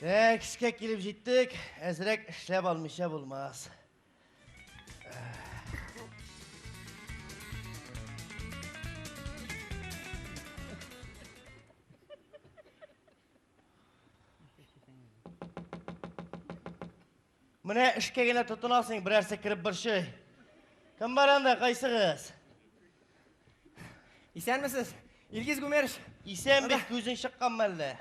Так, эшкә килеп җиттек. Әзрәк эшләп алмыйча булмас. Менә эшкә генә тотынасың, берәрсе кереп борчый. Кем бар анда, кайсыгыз? Исәнмесез, Илгиз Гумерович. Исән бит, күзең чыкканмы әллә?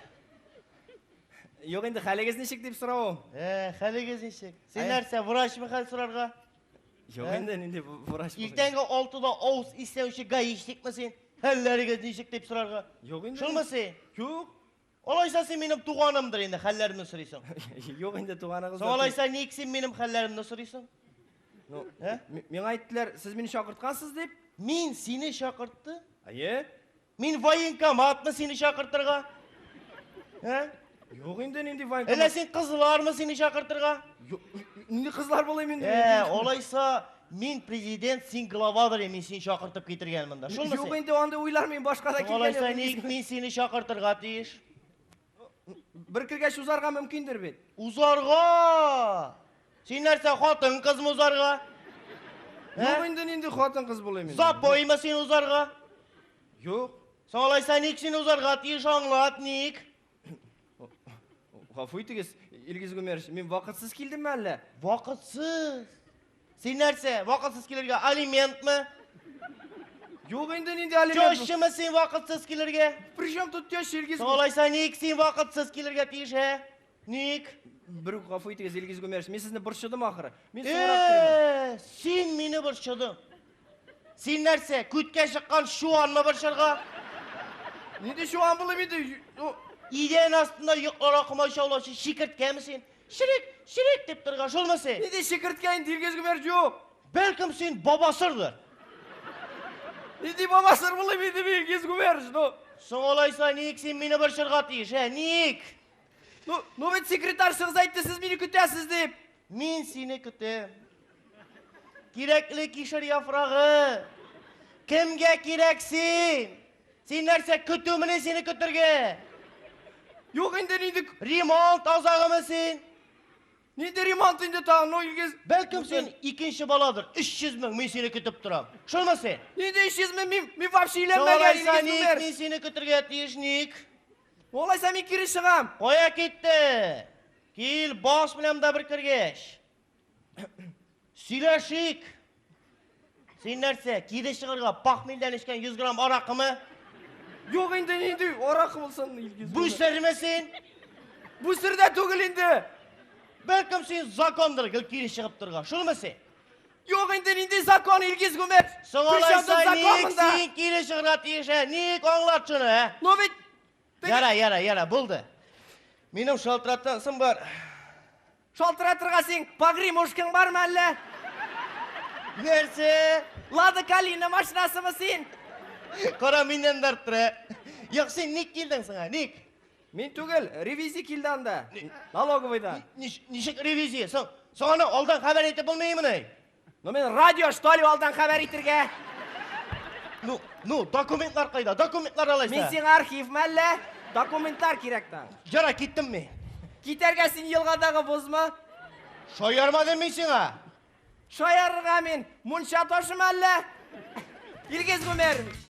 Юк инде, хәлегез ничек дип соравым. Э, хәлегез ничек? Син нәрсә, врачмы хәл сорарга? Юк Ә? инде, нинди врач булыйм? Иртәнге алтыда авыз исләүче гаишникмы син? Хәлләрегез ничек дип сорарга? Юк инде. Шулмы син? Юк. Алайса син минем туганымдыр инде, хәлләремне сорыйсың. Юк инде, туганыгыз. Соң алайса ник син минем хәлләремне сорыйсың? Ну, Ә? миңа әйттеләр, сез мине чакырткансыз дип. Мин сине чакырттым. Әйе. Мин военкоматмы сине чакыртырга? Ә? Юк инде, нинди военкомат? Әллә син кызлармы сине чакыртырга? Юк, нинди кызлар булыйм инде? Ә, алайса мин президент, син главадыр, мин сине чакыртып китергән монда. Шулмы Юк син? инде, андый уйлар мин башка да Соң килгән алайса юк. ник мин сине чакыртырга тиеш? Бер кергәч узарга мөмкиндер бит. Узарга! Син нәрсә, хатын кызмы узарга? Юк инде, нинди хатын кыз булыйм инде? Запоймы син узарга? Юк. Соң алайса ник син узарга тиеш, аңлат, ник? Гафу итегез, Илгиз Гумерович, мин вакытсыз килдемме әллә? Вакытсыз. Син нәрсә, вакытсыз килергә алиментмы? Юк инде, нинди алимент? Тещамы син вакытсыз килергә? Причем тут теща, Илгиз? Соң алайса ник син вакытсыз килергә тиеш, ә? Ник? Бер үк гафу итегез, Илгиз Гумерович, мин сезне борчыдым ахыры. Мин соңрак керермен. Э, син мине борчыдың. Син нәрсә, күткә чыккан чуанмы борчырга? Нинди чуан булыйм инде? Ну, Идән астында йокларга комачаулаучы чикерткәме син? Чирик, чирик дип торган, шулмы син? Нинди чикерткә инде, Илгиз Гумерович, юк. Бәлкем син бабасырдыр. Нинди бабасыр булыйм инде мин, Илгиз Гумерович, ну. Соң алайса ник син мине борчырга тиеш, ә? Ник? Ну, ну бит секретаршыгыз әйтте, сез мине көтәсез дип. Мин сине көтәм. Кирәкле кишер яфрагы. Кемгә кирәк син? Син нәрсә көтүмени сине көтергә? Юк инде, нинди Ремонт азагымы син? нинди ремонт инде тагын, ну Илгиз. Бәлкем син икенче баладыр. 300 мең мин сине көтеп торам. Шулмы син? Нинди 300 мең, мин вообще Соң өйләнмәгән, алайса Илгиз ник Гумерович. мин сине көтергә тиеш, ник? Алайса мин кире чыгам. Кая китте? Кил, баш белән дә бер кергәч. Сөйләшик. Син нәрсә, кире чыгарга пахмилдән эчкән 100 грамм аракымы? Юк инде, нинди аракы булсын, Илгиз. Бүсерме син? Бүсер дә түгел инде. Бәлкем син закондыр, гел кире чыгып торган. Шулмы син? Юк инде, нинди закон, Илгиз Гумерович? Соң Причем тут алайса закон ник монда? син кире чыгарга тиеш, ә? Ник аңлат шуны, ә? Ну бит Яра, яра, яра, булды. Минем шалтыратасым бар. Шалтыратырга син погремушкаң бармы әллә? Нәрсә? Лада Калина машинасымы син? Кара миннән дә арттыра. Юк, син ник килдең соң, ник? Мин түгел, ревизия килде анда. Налоговыйдан. Ничек ревизия? Соң, соң аны алдан хәбәр итеп булмыймыни? Ну мин радио что ли алдан хәбәр итергә? Ну, ну, документлар кайда? Документлар алайса. Мин сиңа архивмы әллә? Документлар кирәк та. Яра, киттем мин. Китәргә син елгадагы бозмы? Шаярмадым мин сиңа. Шаярырга мин мунча ташымы әллә? Илгиз Гумерович.